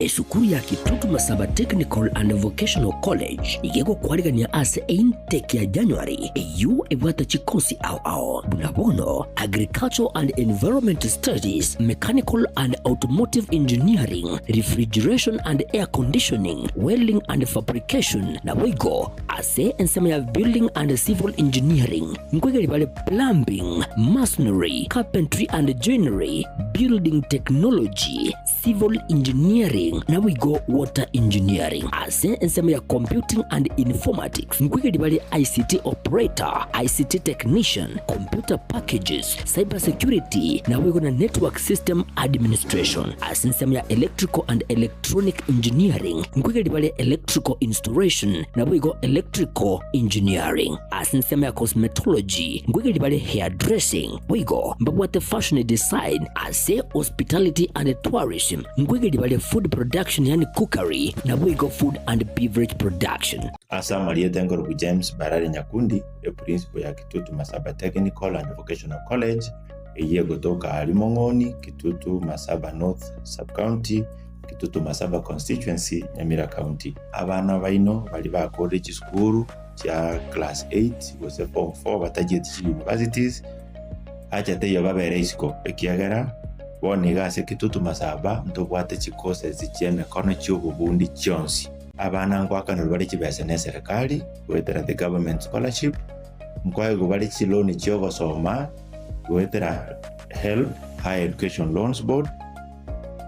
Esukuru ya Kitutu Masaba Technical and Vocational College nigo egokwarigania ase eintake ya January eyio ebwate chikosi ao ao buna bono Agricultural and Environment Studies, Mechanical and Automotive Engineering, Refrigeration and Air Conditioning, Welding and Fabrication naboigo ase ensemo ya Building and Civil Engineering nkoigeri bare Plumbing, Masonry, Carpentry and Joinery, Building Technology, Civil Engineering naboigo Water Engineering. Ase ensemo ya Computing and Informatics nkoigeria bare ICT Operator, ICT Technician, Computer Packages, Cyber Security naboigo na Network System Administration. Ase ensemo ya Electrical and Electronic Engineering nkoigeria bare Electrical Installation naboigo Electrical Engineering. Ase ensemo ya Cosmetology nkoigeria bare Hairdressing boigo mbabwate Fashion Design Ase Hospitality and Tourism nkoigeria bare Food Production yaani Cookery naboigo Food and Beverage Production. Ase amarieta enkorokwa James Barari Nyakundi, eprincipo ya Kitutu Masaba Technical and Vocational College, eyio egotoka aaria Mong'oni, Kitutu Masaba North Sub-County, Kitutu Masaba Constituency, Nyamira County. Abana baino baria bakorire chisukuru chia class 8 gose form 4 batachieti chi universities, Acha teiyo babere isiko, ekiagera bono iga ase Kitutu Masaba ntobwate chicourses chi'emekono chi'obobundi chionsi. Abana nkoakanerwa bare chibesa neserekari goetera the government scholarship, nkoegwa bare chiloan chi'ogosoma goetera HELB, Higher Education Loans Board,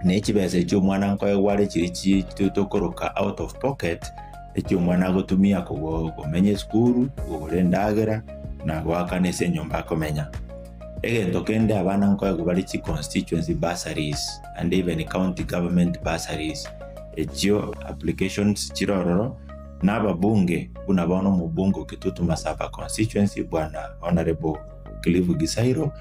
ne chibesa echio omwana nkoegwa are chiria chi tokoroka out of pocket, echio omwana agotumia komenya esukuru, kogora endagera, na goakana ase enyomba akomenya. Egento kende abana nkoegwa bare chi constituency bursaries and even county government bursaries, echio applications chire ororo, na ababunge buna bono omobunge o Kitutu Masaba constituency bwana Honourable Cliff Gisairo,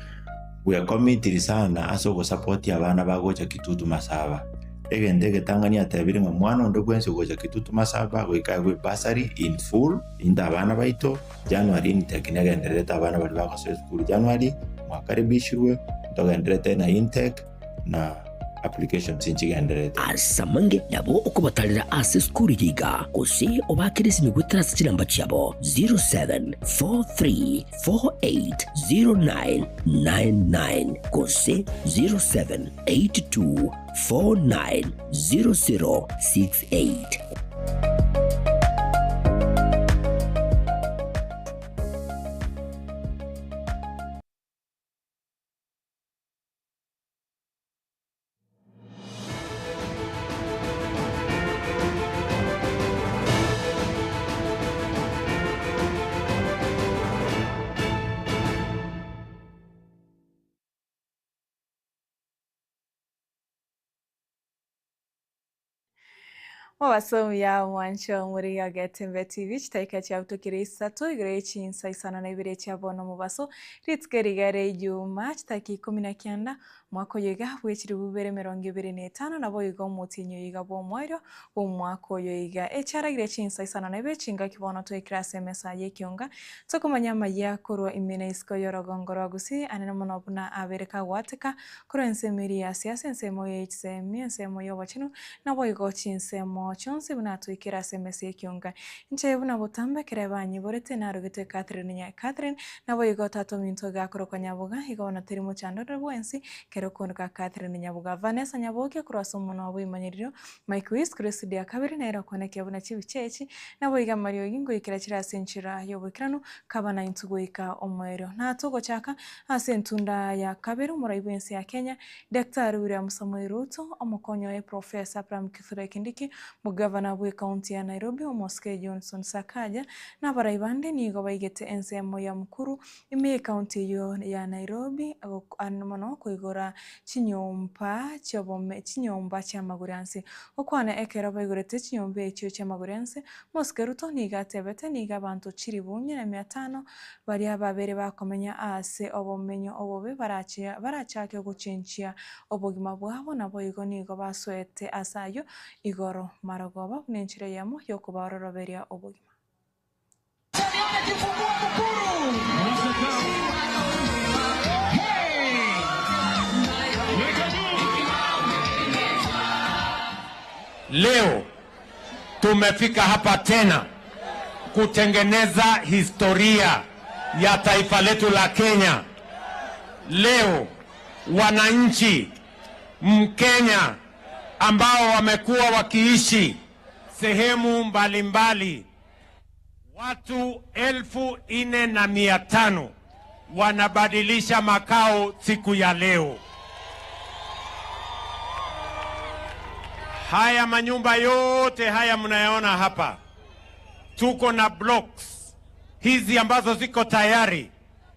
bwekomitiri sana ase ogosapotia abana bagocha Kitutu Masaba. Egento egetang'ani atebire ng'a mwana onde bwensi ogocha Kitutu Masaba goika aegwe ebursary in full, into abana baito, January intake negendererete abana baria bagosoa esukuru January, mwakaribishirwe, ntogendererete na intake na applications nchigendererete. Ase amange nabo okobatarera ase esukuru eye iga, gose obaakere esimi goetera ase chinamba chiabo 0743480999 gose 0782490068. Mobaso omuya omwanche omore Getembe TV chidakika chiabutokire isato igoro ye chinsa isano na ibere chia bono omobaso rituko eri iga ere Ijumaa chidakika ikomi na kianda omwaka oyo iga bwe chilifu bibere emerongo ebere na etano nabo igo omotienyi oyo iga bw'omoerio bw'omwaka oyo iga echiaragire chinsa isano na ibere chingaki bono twaikire ase emesa y'ekionga tokomanya amayia korwa ime na isiko y'orogongo rwa Gusii anene mono buna abere kagwateka Korwa ensemo eria ya siasa, ensemo ye chisemi, ensemo y'obochenu, naboigo chinsemo chionsi buna toikere ase emesa y'ekionga. Inche buna botambe ekero banyiborete narogete Catherine nya Catherine, naboigo tata ominto iga akorokwa Nyaboga, igo bono teri mochando onde bwensi kero okondoka Catherine Nyaboga. Vanessa Nyaboke korwa ase omonwa bw'eimanyerero, Mike Wiz korwa estudio ya kabere nere okonekia buna chibicha echi, naboigo amariogi ngoikera chire ase enchera y'oboikeranu, kaba naintwe goika omoerio. Na togochaka Ase entunda ya kabere omorai bw'ense ya Kenya, Daktari William Samoei Ruto, omokonyi oye Professor Abraham Kithure Kindiki, Omogavana bw'ecounty ya Nairobi Omosike Johnson Sakaja, na abarai bande nigo baigete ensemo ya Mukuru ime y'ecounty eyio ya Nairobi mono koigora chinyomba chiobome chinyomba chi'amagori anse. Gokwana ekero baigorete chinyomba echio chi'amagori anse, Omosike Ruto nigo atebete nigo abanto chilifu mia na mia tano Baria babere bakomenya aase obomenyo obobe barachake gochenchia obogima bwabo, naboigo nigo basoete ase ayio igoro marogoba buna enchera eyemo y'okobaororoberia obogima. Leo tumefika hapa tena kutengeneza historia ya taifa letu la Kenya. Leo wananchi Mkenya ambao wamekuwa wakiishi sehemu mbalimbali, watu 4,500 wanabadilisha makao siku ya leo. Haya manyumba yote haya mnayaona hapa, tuko na blocks hizi ambazo ziko tayari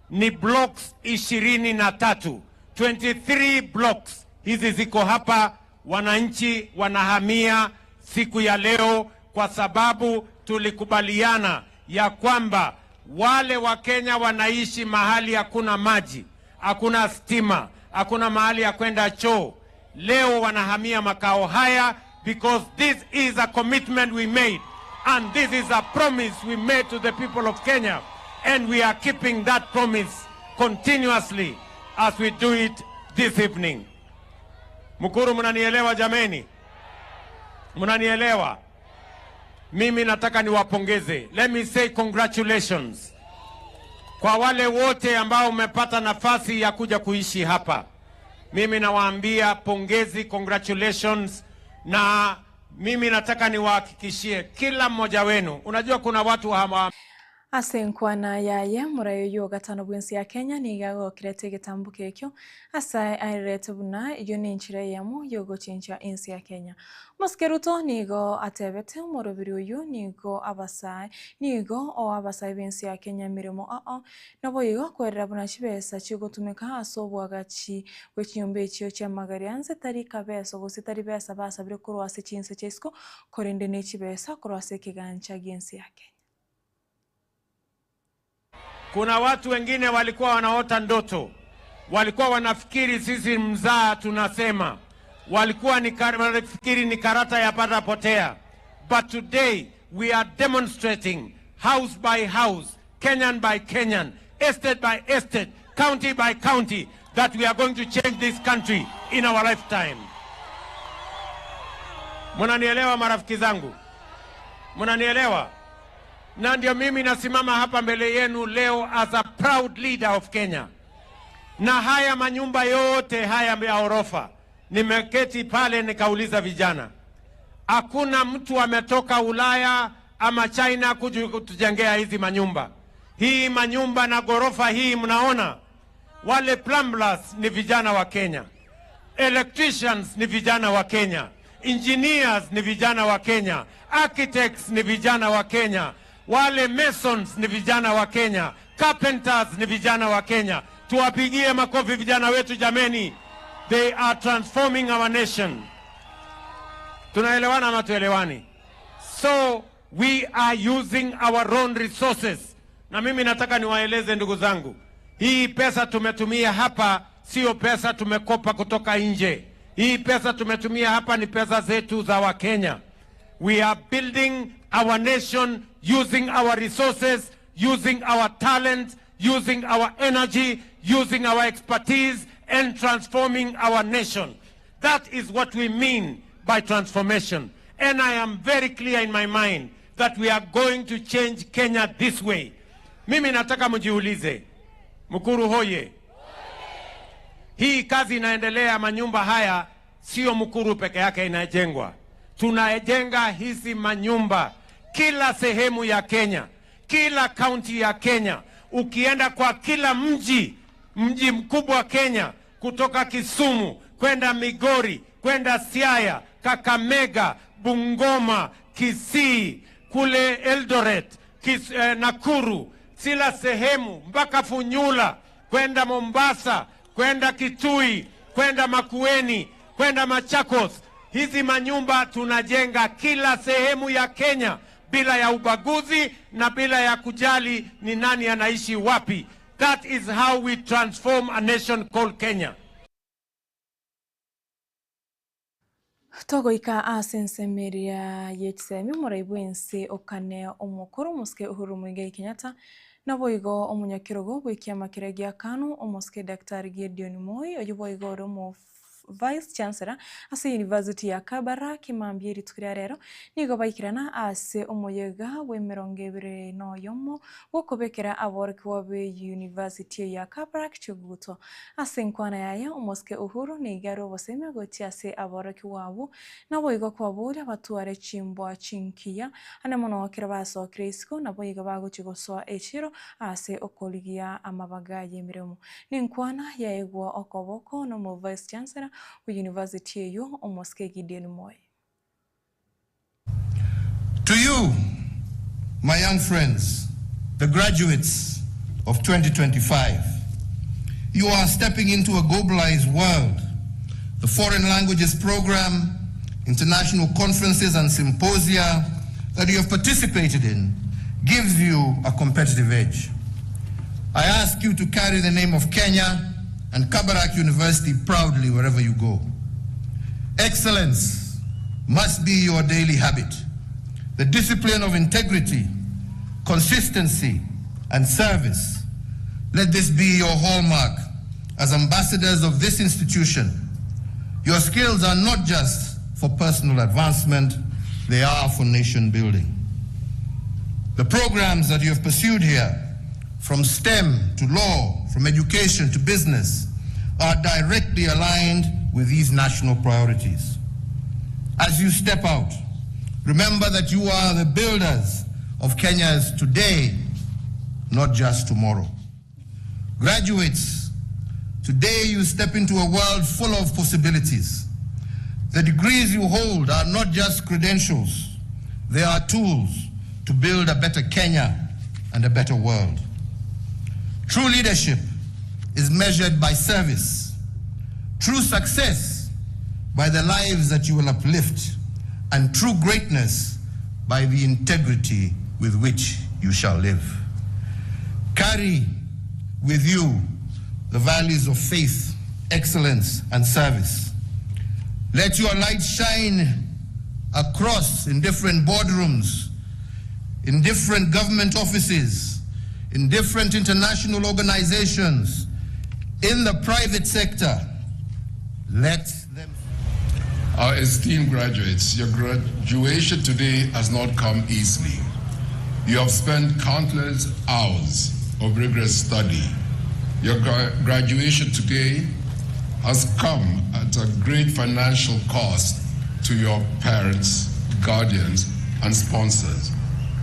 ni blocks 23, 23 blocks hizi ziko hapa. Wananchi wanahamia siku ya leo, kwa sababu tulikubaliana ya kwamba wale Wakenya wanaishi mahali hakuna maji, hakuna stima, hakuna mahali ya kwenda choo, leo wanahamia makao haya because this is a commitment we made and this is a promise we made to the people of Kenya and we are keeping that promise continuously as we do it this evening. Mukuru, mnanielewa jameni? Mnanielewa? Mimi nataka niwapongeze. Let me say congratulations kwa wale wote ambao mmepata nafasi ya kuja kuishi hapa. Mimi nawaambia pongezi, congratulations, na mimi nataka niwahakikishie kila mmoja wenu, unajua kuna watu hawa Ase enkwana yaye morayo oyo gatano bwensi ya Kenya nigo agokerete egetambo ekio ase aererete buna eyio na enchera eyemo yogochencha ensi ya Kenya. Omosike Ruto nigo atebete omoroberi oyio nigo abasae nigo oa abasae b'ensi ya Kenya emeremo ao naboigo kwerera buna chibesa chigotumeka ase obwagachi bwe chinyomba echio chiamagari anse tari kabesa gose tari besa basabire korwa ase chinse chia isiko korende na echibesa korwa ase ekegancha gia ensi ya Kenya. Kuna watu wengine walikuwa wanaota ndoto, walikuwa wanafikiri sisi mzaa tunasema, walikuwa ni wanafikiri ni karata ya pata potea, but today we are demonstrating house by house, Kenyan by Kenyan, estate by estate, county by county that we are going to change this country in our lifetime. Mnanielewa marafiki zangu? Mnanielewa? Na ndio mimi nasimama hapa mbele yenu leo as a proud leader of Kenya. Na haya manyumba yote haya ya orofa, nimeketi pale nikauliza vijana, hakuna mtu ametoka Ulaya ama China kuja kutujengea hizi manyumba. Hii manyumba na ghorofa hii mnaona, wale plumbers ni vijana wa Kenya, electricians ni vijana wa Kenya, engineers ni vijana wa Kenya, architects ni vijana wa Kenya, wale masons ni vijana wa Kenya, carpenters ni vijana wa Kenya. Tuwapigie makofi vijana wetu jameni, they are transforming our nation. Tunaelewana ama tuelewani? So we are using our own resources. Na mimi nataka niwaeleze ndugu zangu, hii pesa tumetumia hapa sio pesa tumekopa kutoka nje. Hii pesa tumetumia hapa ni pesa zetu za Wakenya. We are building our nation using our resources, using our talent, using our energy, using our expertise and transforming our nation. That is what we mean by transformation. And I am very clear in my mind that we are going to change Kenya this way. Mimi nataka mjiulize, Mukuru hoye. Hii kazi inaendelea, manyumba haya sio Mukuru peke yake inajengwa. Tunajenga hizi manyumba kila sehemu ya Kenya, kila kaunti ya Kenya. Ukienda kwa kila mji, mji mkubwa Kenya, kutoka Kisumu kwenda Migori, kwenda Siaya, Kakamega, Bungoma, Kisii, kule Eldoret, Nakuru, kila sehemu mpaka Funyula, kwenda Mombasa, kwenda Kitui, kwenda Makueni, kwenda Machakos. Hizi manyumba tunajenga kila sehemu ya Kenya bila ya ubaguzi na bila ya kujali ni nani anaishi wapi. That is how we transform a nation called Kenya. Togoika ase ensemeria ye chisemi omorai bwense okane omokoro omosike Uhuru Muigai Kenyatta naboigo omonyakerogo bw'ekiama keria gia KANU omosike Daktari Gideon Moi oyio boigo ore omo Vice Chancellor ase University ya Kabarak mambia rituko ria rero nigo baikerana ase omoyega bw'emerongo ebere na oyomo bw'okobekera aborokigwa be University ya Kabarak chiguto. Ase enkwana yaye omosike Uhuru nigo are obosemia gochia ase aborokigwa abwo naboigo kobaboria batware chimbwa chinkiya ande mono ekero basokire isiko naboigo bagochia gosoa echiro ase okorigia amabaga y'emeremo. Nenkwana yaegwa okoboko nomo Vice Chancellor bwe University eyio omosike Gideon Moi. To you, my young friends, the graduates of 2025, you are stepping into a globalized world. The foreign languages program, international conferences and symposia that you have participated in gives you a competitive edge. I ask you to carry the name of Kenya and Kabarak University proudly wherever you go. Excellence must be your daily habit. The discipline of integrity, consistency, and service. Let this be your hallmark as ambassadors of this institution. Your skills are not just for personal advancement, they are for nation building. The programs that you have pursued here, from STEM to law, from education to business, are directly aligned with these national priorities. As you step out, remember that you are the builders of Kenya's today, not just tomorrow. Graduates, today you step into a world full of possibilities. The degrees you hold are not just credentials, they are tools to build a better Kenya and a better world. True leadership is measured by service, true success by the lives that you will uplift, and true greatness by the integrity with which you shall live. Carry with you the values of faith, excellence, and service. Let your light shine across in different boardrooms, in different government offices, in different international organizations, in the private sector. Let them. Our esteemed graduates, your graduation today has not come easily. You have spent countless hours of rigorous study. Your graduation today has come at a great financial cost to your parents, guardians, and sponsors,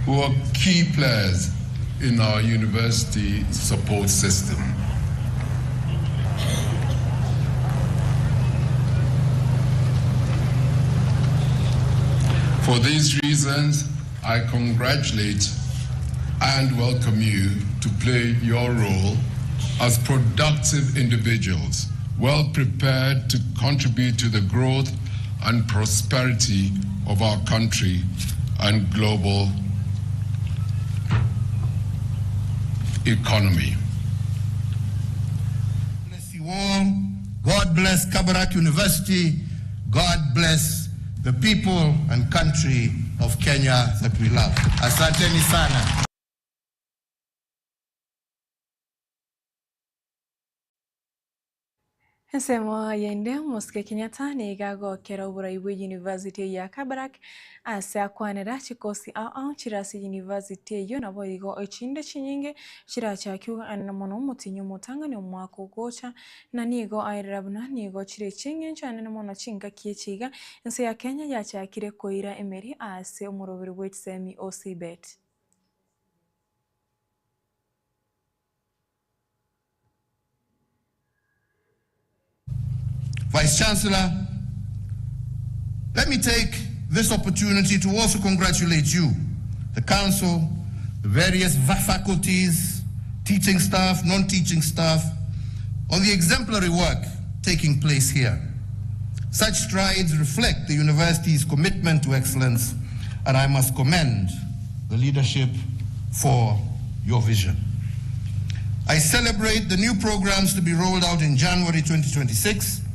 who are key players in our university support system. For these reasons, I congratulate and welcome you to play your role as productive individuals, well prepared to contribute to the growth and prosperity of our country and global economy. Bless you all. God bless Kabarak University. God bless the people and country of Kenya that we love. Asanteni sana. Ensemo yende omosike Kenyatta nigo agokera oborai bwe university ya Kabarak ase akwanera chikosi ao ao chire ase university eyio naboigo echinde chinyinge chirachakiwe anene mono omotinyi omotang'ani omwaka ogocha na nigo aerera buna nigo chire chieng'encho anene mono chingaki echi iga ense ya Kenya yachakire koira emeri ase omoroberi bwe chisemi o CBET. Vice Chancellor, let me take this opportunity to also congratulate you, the Council, the various faculties, teaching staff, non-teaching staff, on the exemplary work taking place here. Such strides reflect the university's commitment to excellence, and I must commend the leadership for your vision. I celebrate the new programs to be rolled out in January 2026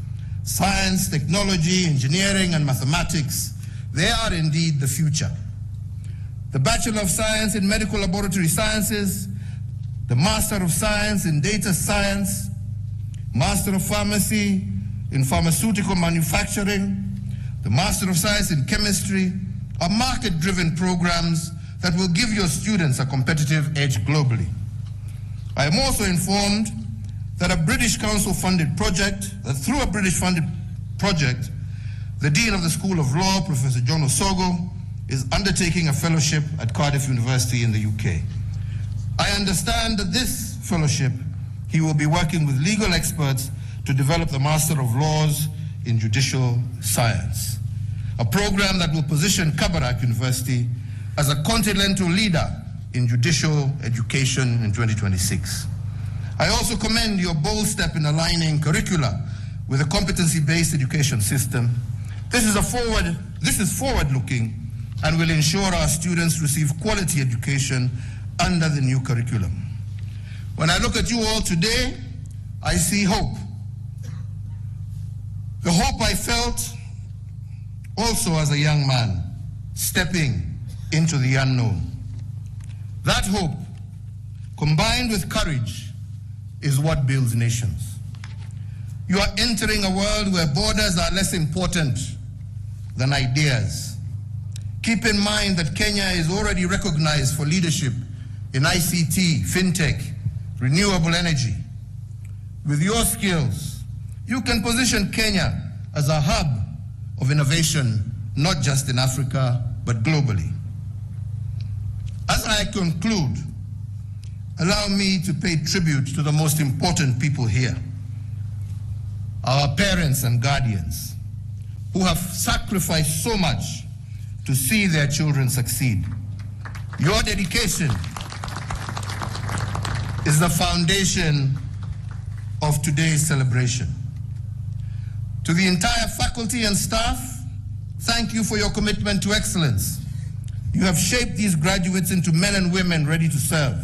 science, technology, engineering, and mathematics. They are indeed the future. The Bachelor of Science in Medical Laboratory Sciences, the Master of Science in Data Science, Master of Pharmacy in Pharmaceutical Manufacturing, the Master of Science in Chemistry, are market-driven programs that will give your students a competitive edge globally. I am also informed that a British Council funded project, that through a British funded project, the Dean of the School of Law, Professor John Osogo, is undertaking a fellowship at Cardiff University in the UK. I understand that this fellowship, he will be working with legal experts to develop the Master of Laws in Judicial Science, a program that will position Kabarak University as a continental leader in judicial education in 2026. I also commend your bold step in aligning curricula with a competency-based education system. This is a forward this is forward-looking and will ensure our students receive quality education under the new curriculum. When I look at you all today, I see hope. The hope I felt also as a young man stepping into the unknown. That hope, combined with courage, is what builds nations. You are entering a world where borders are less important than ideas. Keep in mind that Kenya is already recognized for leadership in ICT, fintech, renewable energy. With your skills, you can position Kenya as a hub of innovation, not just in Africa, but globally. As I conclude, allow me to pay tribute to the most important people here our parents and guardians, who have sacrificed so much to see their children succeed. Your dedication is the foundation of today's celebration. To the entire faculty and staff, thank you for your commitment to excellence. You have shaped these graduates into men and women ready to serve.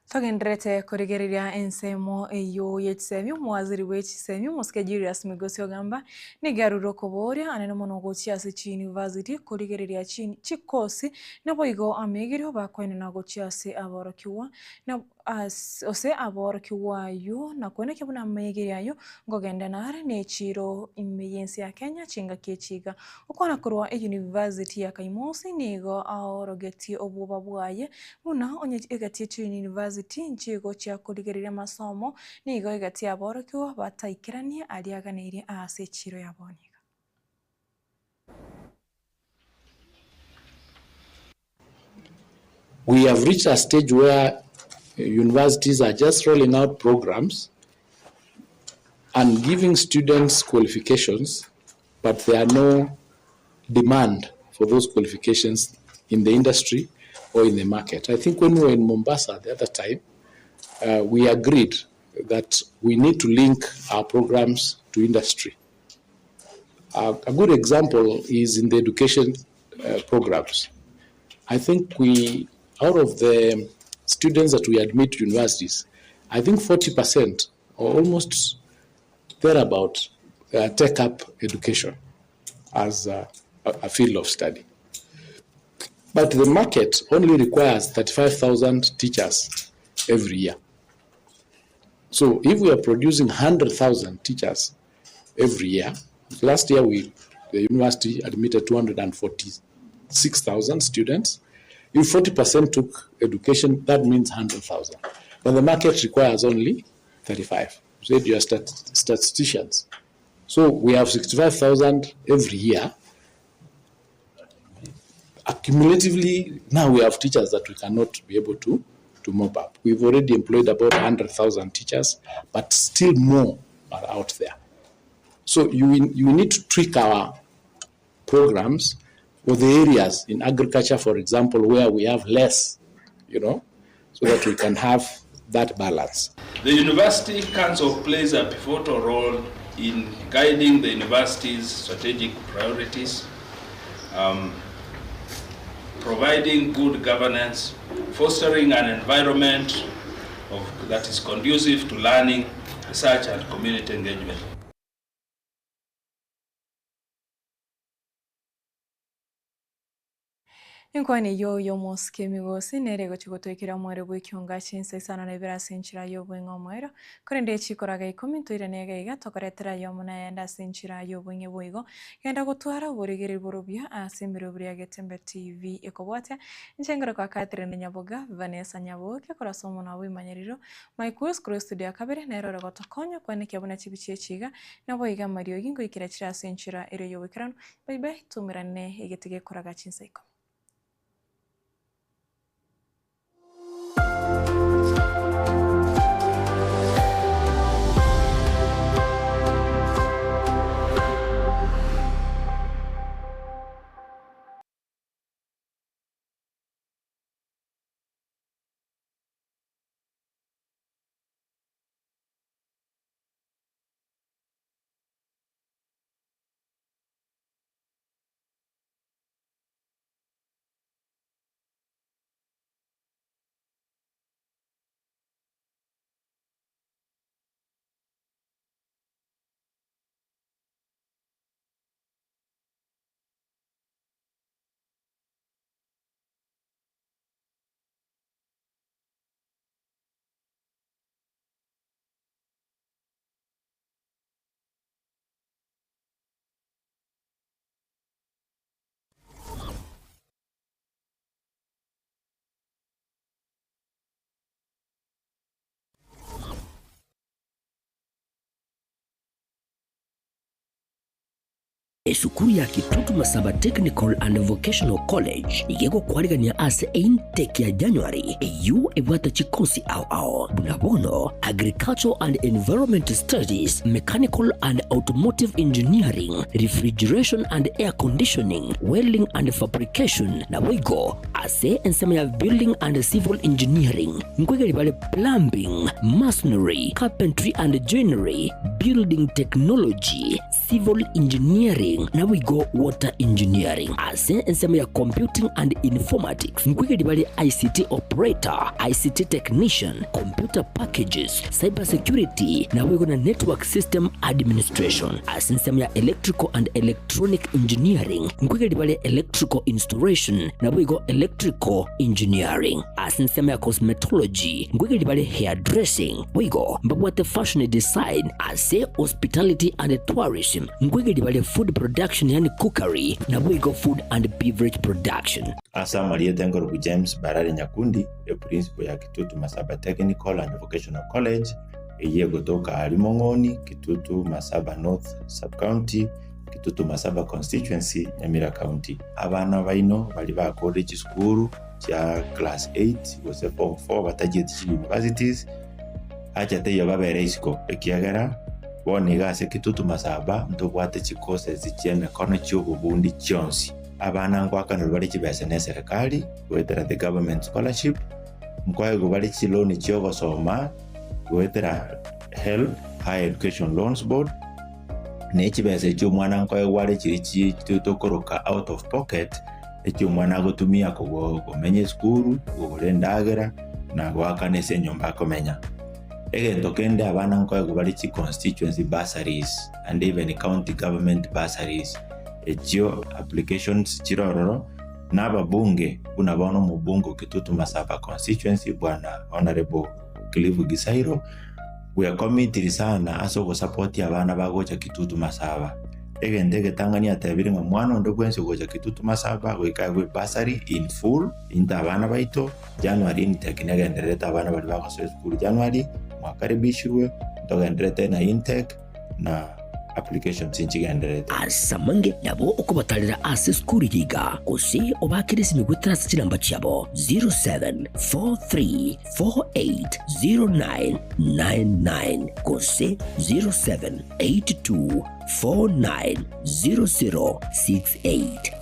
Togendererete korigereria ensemo eyio ye chisemi, omowaziri bwe chisemi omosike Julius Migosi Ogamba nigo arure okoboria anene mono gochia ase chiuniversity korigereria chikosi naboigo amegerio bakoenena gochia ase aborokigwa na ase aborokigwa ayio na koenekia buna amegerio ayio nkogenda nare ne chiiro ime y'ense ya Kenya chingaki echi iga. Gokwana korwa eyunivasiti ya Kaimosi nigo aorogetie obwoba bwaye buna onye egati ye chiyunivasiti nchigochia korigereria amasomo nigo egati y'aborokigwa bataikeranie aria aganeirie aase echiiro ya bono iga. We have reached a stage where universities are just rolling out programs and giving students qualifications, but there are no demand for those qualifications in the industry or in the market. I think when we were in Mombasa the other time, uh, we agreed that we need to link our programs to industry. Uh, a good example is in the education uh, programs. I think we, out of the students that we admit to universities, I think 40% or almost thereabout uh, take up education as a, a field of study. But the market only requires 35,000 teachers every year. So if we are producing 100,000 teachers every year, last year we the university admitted 246,000 students. If 40% took education, that means 100,000. But the market requires only 35. Said you are stat statisticians. So we have 65,000 every year. Accumulatively, now we have teachers that we cannot be able to, to mop up. We've already employed about 100,000 teachers, but still more are out there. So you, you need to tweak our programs for the areas in agriculture, for example, where we have less, you know, so that we can have that balance. The University Council plays a pivotal role in guiding the university's strategic priorities, um, providing good governance, fostering an environment of, that is conducive to learning, research, and community engagement. Enkwana eyio y'omosike emigosi nere egochia gotoikera omoerio bw'ekionga chinsa isano na ibere ase enchera y'obweng'e omoerio, korende chikoraga ikomi ntoirane iga iga tokoretera ayomo na ayande ase enchera y'obweng'e boigo. Genda gotwara oborigereria borobio ase emeroberi ya Getembe TV ekobwatia. Inche nkorokwa Catherine Nyaboga, Vanessa Nyaboke, korwa ase omonwa bw'emanyerero, Mike Wills korwa estudio ya kabere nere ore gotokonya kwenekia buna chibicha echi iga, naboigo amariogi ngoikera chire ase enchera ere y'oboikeranu. Baibe, toumerane egete gekoraga chinsa ikomi. Esukuru ya Kitutu Masaba Technical and Vocational College nigo egokwarigania ase eintake ya January eyio ebwate chikosi ao ao buna bono Agricultural and Environment Studies, Mechanical and Automotive Engineering, Refrigeration and Air Conditioning, Welding and Fabrication, naboigo ase ensemo ya Building and Civil Engineering nkoigeria bare Plumbing, Masonry, Carpentry and Joinery, Building Technology, Civil Engineering naboigo Water Engineering. Ase ensemo ya Computing and Informatics nkoigeria bare ICT Operator, ICT Technician, Computer Packages, Cyber Security naboigo na Network System Administration. Ase ensemo ya Electrical and Electronic Engineering nkoigeria bare Electrical Installation naboigo Electrical Engineering. Ase ensemo ya Cosmetology nkoigeria bare Hairdressing boigo mbabwate Fashion Design. Ase Hospitality and Tourism nkoigeria bare Food Production yaani Cookery naboigo Food and Beverage Production. Ase amarieta enkorokwa James Barare Nyakundi, eprincipo ya Kitutu Masaba Technical and Vocational College, eyio egotoka aaria Mong'oni, Kitutu Masaba North Sub-County, Kitutu Masaba Constituency, Nyamira County. Abana baino baria bakorire chisukuru chia class 8 gose form 4 batachieti chi universities, Acha teiyo babere isiko, ekiagera bono iga ase Kitutu Masaba ntobwate chicourses chi'emekono chi'obobundi chionsi. Abana nkoakanerwa bare chibesa neserekari goetera the government scholarship, nkoegwa bare chiloan chi'ogosoma goetera HELB, Higher Education Loans Board, ne chibesa echio omwana nkoegwa are chiria chi tokoroka out of pocket, echio omwana agotumia komenya esukuru, kogora endagera, na goakana ase enyomba akomenya. Egento kende abana nkoegwa bare chi constituency bursaries and even county government bursaries, echio applications chire ororo, na ababunge buna bono omobunge o Kitutu Masaba constituency bwana Honourable Cliff Gisairo, bwekomitiri sana ase ogosapotia abana bagocha Kitutu Masaba. Egento egetang'ani atebire ng'a mwana onde bwensi ogocha Kitutu Masaba goika aegwe ebursary in full, into abana baito, January intake negendererete abana baria bagosoa esukuru January, mwakaribishirwe, ntogendererete na intake na applications nchigendererete. Ase amange nabo okobatarera ase esukuru eye iga, gose obaakere esimi goetera ase chinamba chiabo 0743480999 gose 0782490068.